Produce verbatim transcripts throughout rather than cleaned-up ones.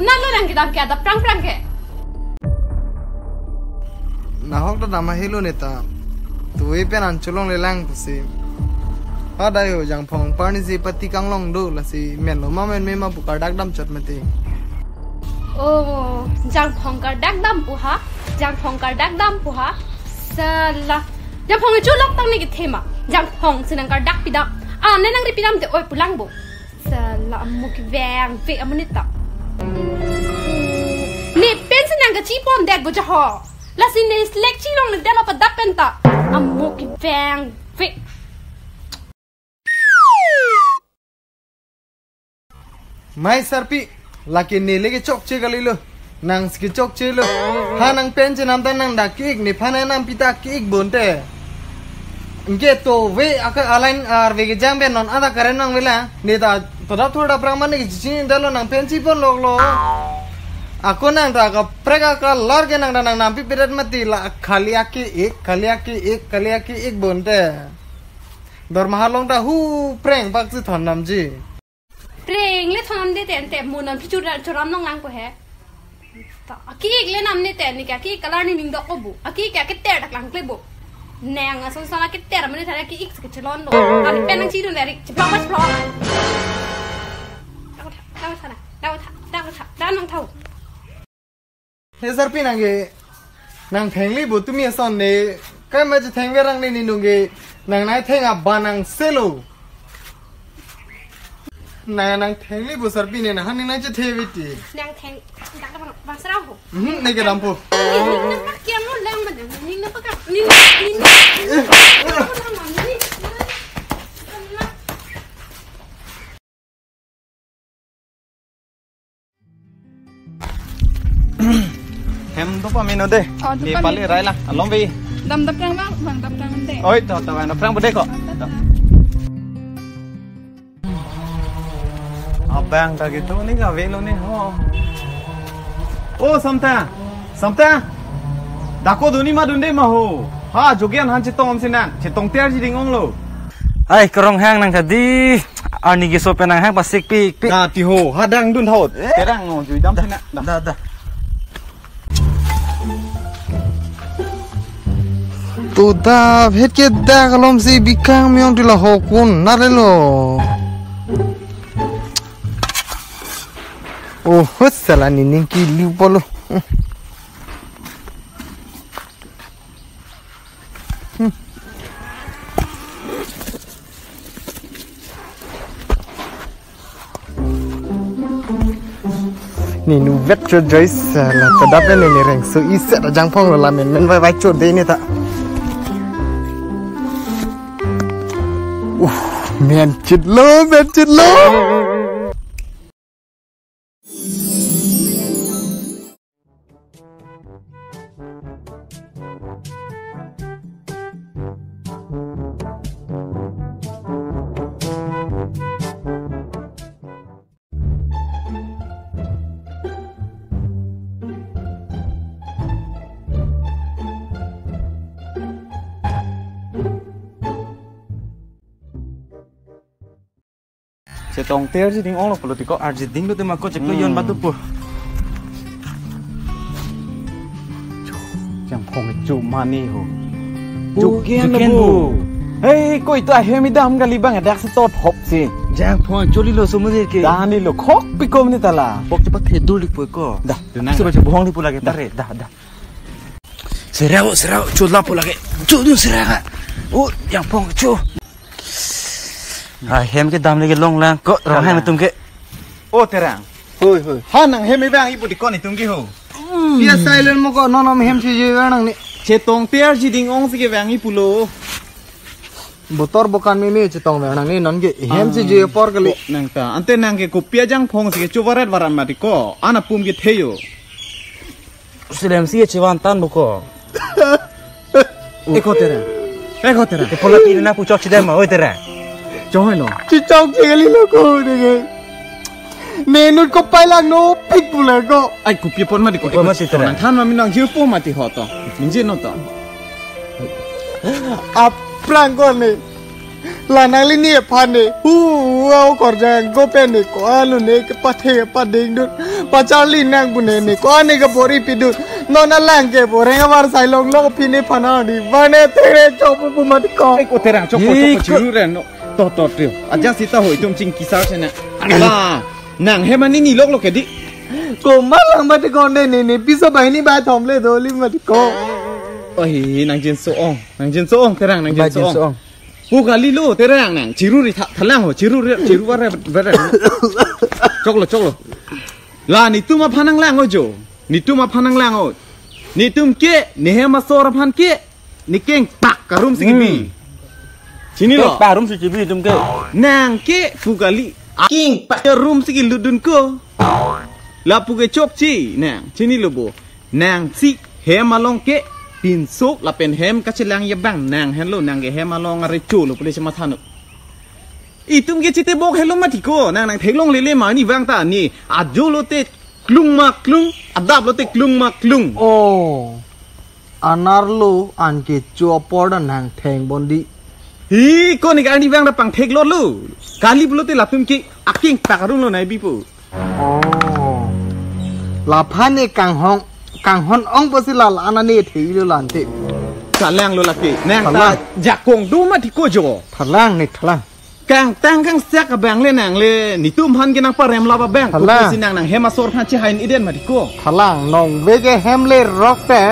Nanglo nang kedam ke adap prang prang ke. Nahok ta dam ahelo neta. Tuve pen an cholonglelang pusi. Padai ho, Jangphong parni si pati kanglong do, lasi menlo ma menme ma pu kardak damchot mati. Oh, Jangphong kardak dam pu ha? Jangphong kardak dam pu ha? Sala. Jangphong cholok tang ni kethe ma. Jangphong si nang kardak pidam. Ah, ne nangri pidam te oi pulang bo. Sala, amo kevang ve amonit ta. Ne pen si nang kachi pondet bo jaho. Lasi ne slek chelongledetlo padap pen ta. Amo kevang ve. Mai sarpi, lake nele kechokche kalilo. Nang si kechokchelo. Ha nang pen chenam ta nang dak ke-ik, nephan nang pita ke-ik bonte. Anke tuve aka alain arve kejang pen non ada karen nang vela. Neta toda thurda prang mane kechini dalo nang pen chipon loklo. Ako nang ta kaprek aka lor ke nang ta nang nampi pedet mati la khali ake-ik, khali ake-ik, khali ake-ik bonte. Dormaha long ta hu preng pak si thon namji. Preng le thon namde te ante mo non phi chura churam long lang ko he. Ta, aki-ik le namne te ni ka ki color ni ning dok ko bu. Aki-ik ke keter dak lang kle bu. Nang ason son keter mane thara ki-ik se chelon do. Kali pen nang chidun dari cheplok cheplok. Dawa tha, dawa tha, dawa tha, dawa tha, dawa nang thau. He sarpi nang ke, nang thengli bo tumi ason ne, kai ma je thengverang ne ninung ke, nang nai theng aban nang selo. Nang, nang thengli bo sarpi ne, nang han nang je the viti. Nang theng, dak bang, bang serau ho. Hmm, ne ke dampo. Ning nang pak kiam lo lang ma nang, ning nang pak, ning, ning, ning. Hem do pa mino de. Oh, do pa mino. Nepali rai la, along be. Dam dam prang bang, bang dam prang de. Oi, to, to, bang dam prang bo de ko. Dam dam prang. Abang ta gitu ni ka velo ni ho. Oh, Samta. Samta. Dako duni ma dunde ma ho. Ha, jogian han chetong si nang. Chetong ter ji ding ong lo. Ai, Karong hang nang tadi. Arni ke so pen nang hang pasik pik pik. Na ti ho, ha dang dun thot. Terang no, jui dam si nang. Da, da. Toda phet ke dak alom si bikang miong ti la hokun narelo. Oh, sala nining kili polo. Ninu vet cho Joyce, eh, la tadap ne ne reng so iset ajang phong lo la men men vai vai cho de ne ta. Uh, men chit lo, men chit lo. Chetong ter ji ding ong lo pulo ti ko. Arji ding lo te ma ko chek ko yon batu po. Jang phong chu mani ho. Oh, juken juken lo bu. Hey, ko itu ahem idam kali bang, dak se tot hop si. Jang phong choli lo so mujhe ke. Dani lo khok pikom ni tala. Bok cepat thedur lik po ko. Dah, dunang. Coba coba bohong di pula kita. Dah. Re, dah, dah. Serau, serau, chu lapu lagi. Chu, chu, serau ka. Oh, jang phong chu. Hai, hem ke dam lagi long lang. Ko, rong hem tum ke. Oh, Terang. Hoi, hoi. Ha nang hem ibang ipu di kon itum ke ho. Dia silent mo ko, non non hem si je nang ni. Chetong ter ji ding ong si ke bang ipulo. Botor bokan mimi chetong bang nang ni non ke hem si je por kali. Nang ta. Ante nang ke kopi ajang phong si ke chu varet varan mati ko. Ana pum ke theyo. Sulem si chevan tan buko. Eko Terang. Eko Terang. Ke pola pi na puchok chidem ma, oi Terang. Choi no. Chichok chikali lo ko dege. Nenut ko pailang no pik pula ko. Ai kopi pon mati ko. Pon mati Terang. Than ma minang jiu po mati ho to. Minjin no to. Aplang ko ne. La nanglini aphan ne, hu, hu, au korjang, ko pen ne, ko-an lo ne, kepathe, kepading dun, pacharli nang pu ne, ne, ko-an ne, kebor-i pidun, non alang ke, boreng avar sai longlong, pine phan ne, di, vane, tere, chok pu pu mati ko. Eh, ko Terang, chok ko, chok ko, Iko. Chiru ren, no. To, to, to. Ajat sita ho, itum chingki sar sena. Ba, nang hem ani ni lok lok ke di. Komat lang mati ko ne, ne, ne, piso banghini banghini thom le doli mati ko. Oh, hi, hi, nang jinso-ong, nang jinso-ong, Terang, nang Ba jinso-ong. Jinso-ong. Pu kali lo, Terang nang. Chiru ri tha-, thalang ho, chiru ri, chiru vare, vare. Choklo, choklo. La netum aphan nanglang-o jo. Netum aphan nanglang-o. Netum ke, ne hem asor aphan ke, ne kengpak arum si kebi. Hmm. Chinilo. Kengpak arum si kebi netum ke. Nang ke, pu kali. Kengpak arum si kelutdun ko. Lapu ke chokche, nang. Chinilo bo. Nangsi hem along ke pinso lapen hem kachelang abang nang henlo, nang ke hem along arecho lo pule chematha no. Itum ke chitebok henlo mati ko, nang nang theklonglele ma ni vang ta ni, ajo lote klung ma klung, adap lote klung ma klung. Oh. Anerlo an kecho apor ta nang theng bon di. Hi, ko ne ke ani vang ta pangthek lo lo. Kali pulote latum ke akengpak arum lo nai bipo. Oh. Laphan ne kanghon, kanghon ong pusi la la-an ne thei lo lante. Thalang lo lake. Nang ta Thalang. Jakong do mati ko jo. Thalang ne thalang. Kangtang kangsak abang le nang le netum aphan ke nangparem lap abang. Thalang. Kopi si nang nang hem asor aphan chehai-i den mati ko. Thalang nongve ke hem le rok te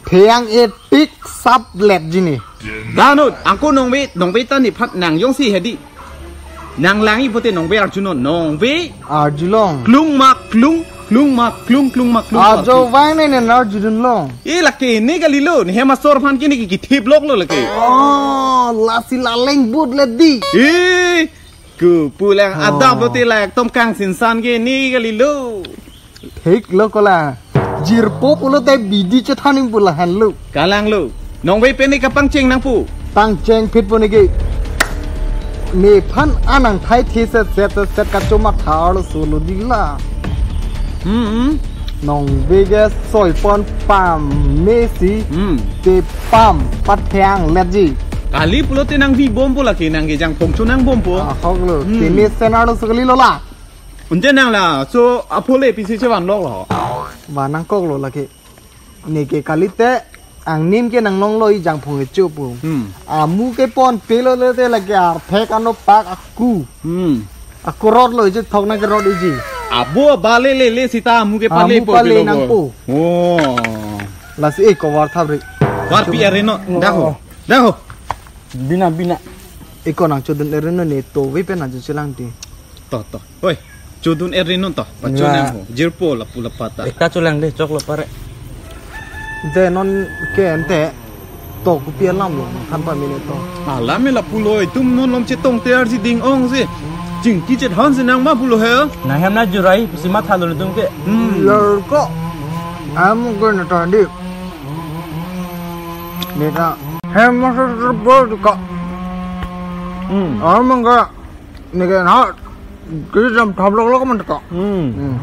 theyang e tik sap let jini. Danut, angko nongve, nongve ta nephan nang jongsi hedi. Nang lang-i pote nongve arjunon, nongve. Arjulong. Klung ma klung, klung ma klung, klung ma klung. Ajo vang ne ne arjudun long. E lake ne kali lo, ne hem asor aphan ke ne ke kithip lok lo lake. Oh, lasi laleng but le di. E, ku pulang Oh. Adap lote lak tom kangsinsan ke ne kali lo. Thik lo kola. Jirpo pulote bidi chethanim pu lahan lo. Kalang lo. Nongve pen ne kapangcheng nangpo. Pangcheng phit po ne ke. Nephan anang thai thi set set set kachomatha arloso lo di la. Hmm. Nongve ke soi pon pam mesi. Hmm. Te pam pathang let ji. Kali pulote nang vi bom po lake nang ke jangphong chonang bom po. Ah, hok lo. Hmm. Te ne sen arloso kali lo la. Unte nang laso aphu le pisi chevan lok lo. Van nangkok lo lake. Ne ke kalite angnim ke nanglong lo i jangphong kecho pu. Hmm. Amu ke ponpe lo le te lake arphek ano pak aku. Hmm. Aku rot lo ije thok nang ke rot iji. Abo bale le le sita amu ke pale Amu po pale pilo nang po. Po. Oh. Lasi e ko var thap re. Var pi are no. Daho. Daho. Bina bina. Eko nang chodun ere no ne to ve pen nang chelang ti. To to. Oi. Chodun ere non to. Pacho Ya. Nang ho. Jirpo lapu lapata. Ekta cholang de chok lo pare. Je non ke ente to kopi alam lo than pameme to. Alam me lapu lo itum non lom chetong te arsi ding ong si. Chingki chethan si nang ma pulo he. Nang hem na jurai pusi matha lo tum ke. Hmm. Lor ko. Am ko na ta di. Ne ta. Hem ma so so bol ko. Hmm. Am ga. Ne ke na. Kiri jam tham lok lok man ko. Hmm. Hmm.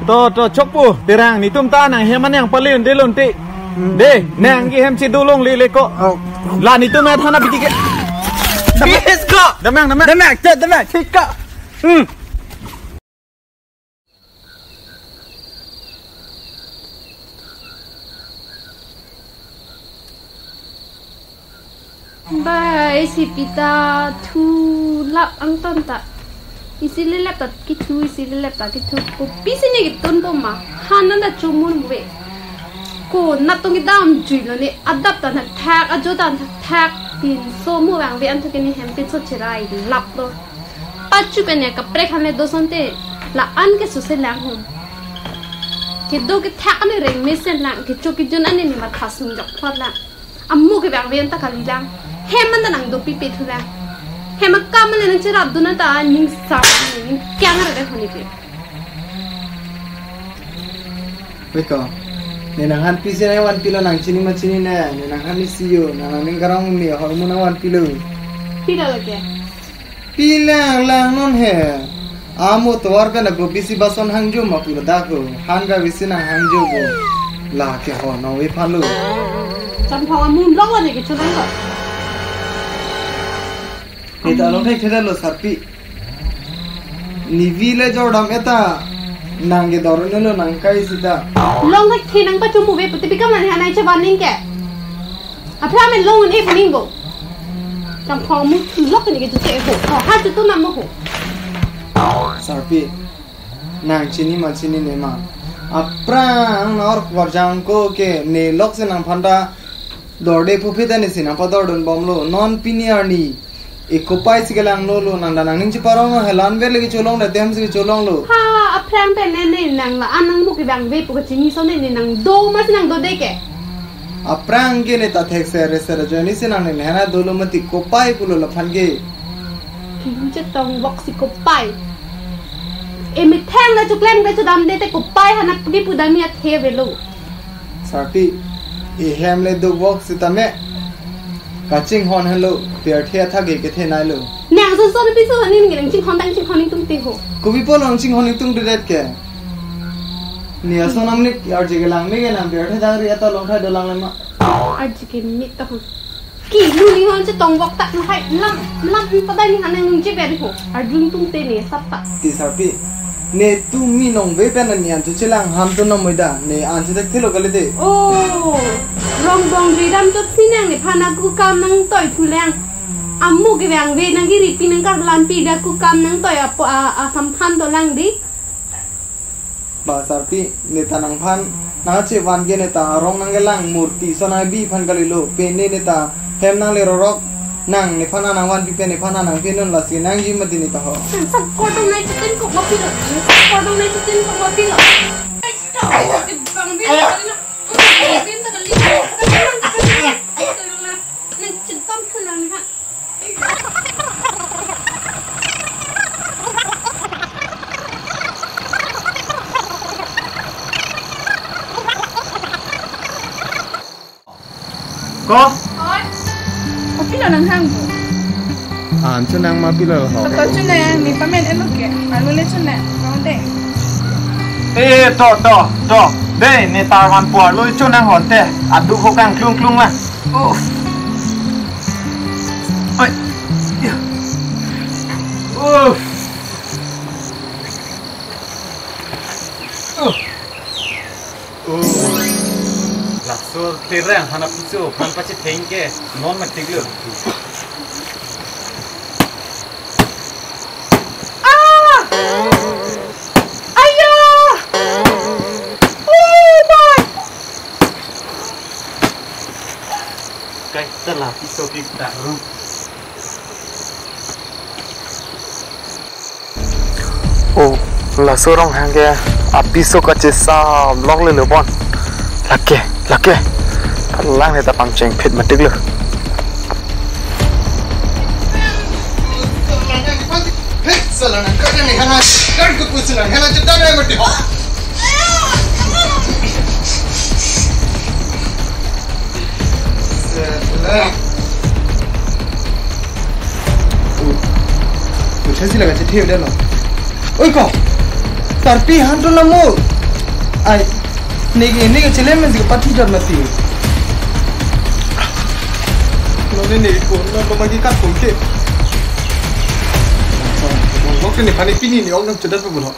To to chokpo Terang netum ta nang hem anang pale un de lonte. Hmm. De nang ke hem si dolongle le ko. Oh. La netum na thana biti ke. Bis ko. Damang damang. Damang, te damang, thik ko. Hmm. Ba, isi pita thu lap angton ta. Isi lelep ta kithu, isi lelep ta kithu. Kopi si ne kitun po ma. Han nang ta chomun ve. Ko natong kedam jui lo ne. Adap ta thakthak, ajo ta thakthak. Pinso mo vangve an thu ke ne hem pinso cherai lap lo. Pachu pen ya kaprek han le do sonte la-an ke suse lang hum. Kedo kethak ani reng mesen lang, kecho kejun ani ne matha sung jok phot lang. Amu ke bang ven ta kali lang. Hem man ta nang dopi pe thu lang. Hem akam le nang cherap dun ta ning sa ning kyang ra de honi pe. Beko. Ne nang han pi si nang van pilo nang chini ma chini ne. Ne nang han isi yo. Nang nang ning karong ne hoi mu nang van pilo. Pilo lake. Pilang lang non he. Amo tovar pen ako bisi bason hangjo ma pulo dak ho. Han ga bisi nang hangjo bo. La ke ho nong ve phalo. Cham phawa mun long wa ne ke chulang lo. Neta longthek theda lo sarpi. Nivi le jordam eta nang ke dorone lo nang kai sita. Longthek the nang pachomu ve pute bikam ani hanai chaban ning ke. Apra men long un e puning bo. Kam phong mu lok ni ke jute ho. Ho ha jutu nam mo ho. Sarpi. Nang chini ma chinine ma. Aphrang nor warjang ko ke ne lok si nangphan ta dorde phu phi ta ne si nangpadordun bomlo. Non pini arni e kopai si kelang nolo nang da nangning chiparong lo helan ver lagi cholong da tem si cholong lo. Ha, aphrang pen ne ne nang la-an nang mu kevang ve pu kachini so ne ne nang do ma si nang dode ke. Aphrang ke ne ta thek sere sere joni si nang ne hana dolo mati kopai pulo laphan ke. King chetong vok si kopai. E methang na chuklem ka chudam de te kopai hana pudi pudami athe velo. Sarpi, e hem le duk vok sitame. Kachinghon helo, pirthe athak ke kethe nai lo. Nang son son piso ni nang chinghon tang chinghon ning tung te ho. Kopi po long chinghon ning tung det ke. Ni ason amnik arje kelang me ke nang pirthe dang ri ata longthai dolang le ma. Arje ke mit to. Ki lu ni hon chetong vok tak mahai lam lam padai ni hanang nung je beri ho. Arjun tung te ne sap tak. Ti sarpi. Ne tu mi nong ve pen ni an tu chelang ham tu nong moida ne an chetek thilo kali de. Oh. Rong bong ri dam tu sinang ne phana ku kam nang toi thu lang. Amu ke vang ve nang giri pi nang kar lam pi da ku kam nang toi apo a, a samphan to lang di. Ba sarpi, neta nangphan, nang chevan ke neta rong nang kelang murti so nang bi phan kalilo, pen ne neta hem nang le rorok, nang nephan nang van pi pen nephan nang pen non lasi nang ji mati neta ho. Sab kordong nai chitin kok ma pilo, sab kordong nai chitin kok ma pilo. Bang bin ta kali, bang bin ta kali. Nang chitam phalang ha. Ko? Hoi. Kopilo nanghang bo? An chonang ma pilo ho? Ato chonang, ne pamen elo ke. Anu le chonang. Kaun de. Eh, to, to, to. De, ne tarvan puar lo chonang honte. Aduk ho kangklung klung ma. Uff. Ai. Ya. Uff. Uh. Uh. Laso terang hana piso phan pachetheng ke non matik lo. Ah! Aya! Oh my! Kai ta lapiso ke tarum. Oh, laso ronghang ke apiso kachesa blok le lo pon. Lake, lake. Lang ne ta pangcheng phit matik lo. Hei, salah nang kada nih, hana, kan ke pusi nang, hana cetak deh, mati. Salah. Oh, pucha sila kachethe udah lo. Oi ko, tarpi hantu namu. Ai, negi negi chelem si pati jor mati. Noni ne ko na lo magi kat pun ke. Bong bok ne pani pini ni ong nam cedat pe bulo.